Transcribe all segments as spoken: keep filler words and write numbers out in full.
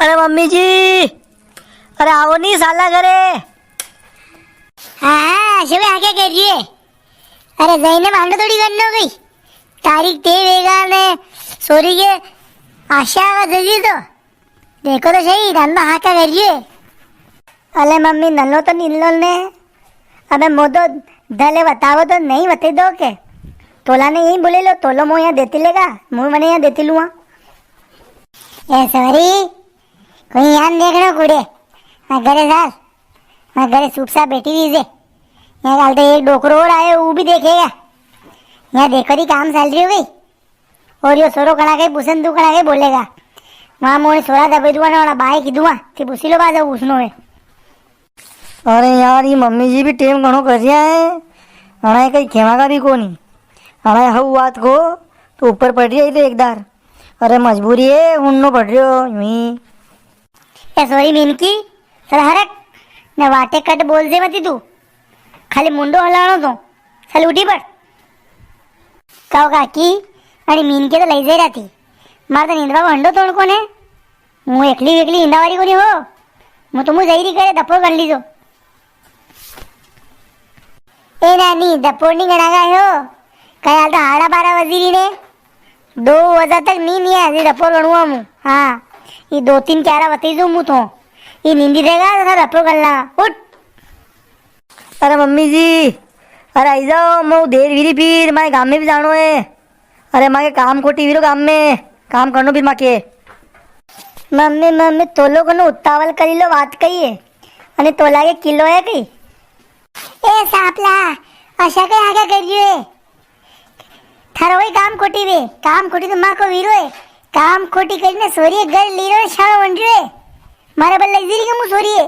अरे मम्मी जी, अरे आओ नी साला घरे। हाँ, हाँ, अशोक, हाँ, क्या कर रही है? अरे जई ने मांडो थोड़ी करनो गई। तारीख ते वेगा ने सोरी के आशा का जगी तो। देखो तो सही, धंधा हाँ क्या कर रही है? अले मम्मी, नलो तो नीलो ने। अबे मोदो धले बतावो तो नी बते दो के? तोला ने यही बोले लो, तोलो मो यहाँ देती लेगा, मु मने यहाँ देती लुआ। ए सोरी, कोई यहाँ देखनो कुड़े। मैं घरे साल, मैं घरे चुपचाप बैठी रही जे। यहाँ काल तो एक डोकरो और आयो, वो भी देखेगा। यहाँ देखो री काम चल रही हो गई। और यो सोरो कणा के पूछन तू कणा के बोलेगा। वहाँ मोने सोरा दबे दुआ ना वाला बाय की दुआ, ती पूछी लो बाजा पूछनो है। अरे यार, ये मम्मी जी भी टेम घणो कर रिया है। अणाए कई खेवा का भी कोनी। अणाए हऊ बात को तो ऊपर पड़ रिया है तो एकदार। अरे मजबूरी है, उन्नो पड़ रियो यूं ही। ए सोरी मिनकी, चल हरक, ने वाटे कट बोल जे मती तू। खाली मुंडो हलाणो तो, चल उठी पड़। काओ काकी, अरे मिनकी तो लई जाई राती। मार तो नींदवा को हंडो तोड़ कोने। मु एकली एकली हिंदावारी कोनी हो। मु तो मु जई री करे दफो कर लीजो। ए नानी, दफो नी गणा गए हो। कल तो हाड़ा बारह बजी री ने। दो बजे तक नींद नी आई, दफो गणुआ मु। हाँ, ये दो तीन क्यारा बती दूं मु तो। ये नींदी देगा तो दफो गणना। उठ। अरे मम्मी जी, अरे आई जाओ, मो देर वीरी फिर, मारे गाम में भी जानो है। अरे माके काम खोटी वीरो गाम में, काम करनो फिर माके। मम्मी, मम्मी, तोलो कनो उतावल करी लो, बात कही है। अने तोला के किलो है कई? ए सांपला, अशा कई आगे कर रियो है? थारो वही काम खोटी वे, काम खोटी तो माँ को वीरो है। काम खोटी करी ने सोरी घर ली रो, शाणो बन रियो है। मारे बल लग जी री के मु सोरी है।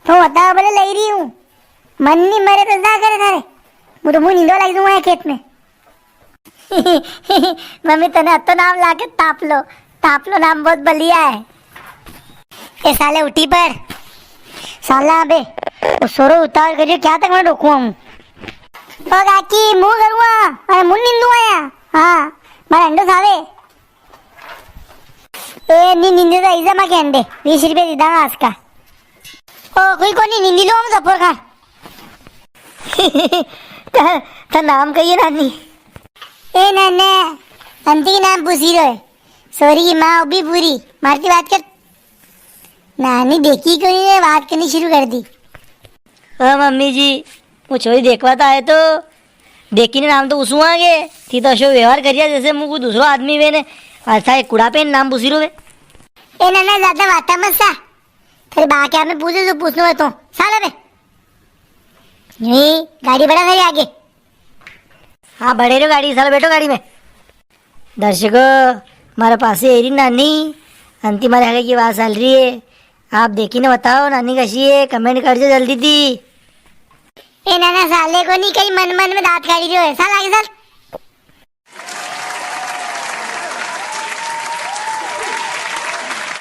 तो बता बल लग री हूँ। मन नी मरे तो जा करे थारे। मु तो मु नींदो लग दूंगा खेत में। मम्मी तने अतो नाम लागे तापलो। तापलो नाम बहुत बढ़िया है। ए साले उठी पड़। साला अबे, वो सोरो उतावल करियो, क्या तक मैं रोकूं हूँ? ओ काकी, मु करूँगा। अरे मु नींदू आया। हाँ, मारे अंडो सावे। ए, नी नींदे तो इजा मा के अंडे, बीस रुपया दीदा आज का। ओ, कोई कोनी, नींदी लो हम जफर खान। था, था नाम कहिए नानी। ए नाना, अंती नाम पूछी रो है। सोरी की माँ भी पूरी, मारती बात कर। नानी देखी कोनी ने बात करनी शुरू कर दी। ओ मम्मी जी, वो छोरी देखवा तो आए तो, देखी ने नाम तो उसू आगे, थी तो अशो व्यवहार करिया जैसे मु कोई दूसरो आदमी वे ने, अच्छा एक कुड़ा पे नाम पूछी रो वे। ए नाना ज्यादा वाता मत सा, फिर बा के हमें पूछो जो पूछनो है तो, साला बे। नहीं, गाड़ी बढ़ा सारी आगे। हाँ, बढ़े रो गाड़ी, साला बैठो गाड़ी में। दर्शकों, मारे पासे एरी नानी, अंती मारे आगे की बात चल रही है। आप देखी ने बताओ, नानी कशी है, comment कर दो जल्दी थी। ए नाना, साले को नी कई मन मन में दांत काढ़ी रह्यो है। साल आगे साल।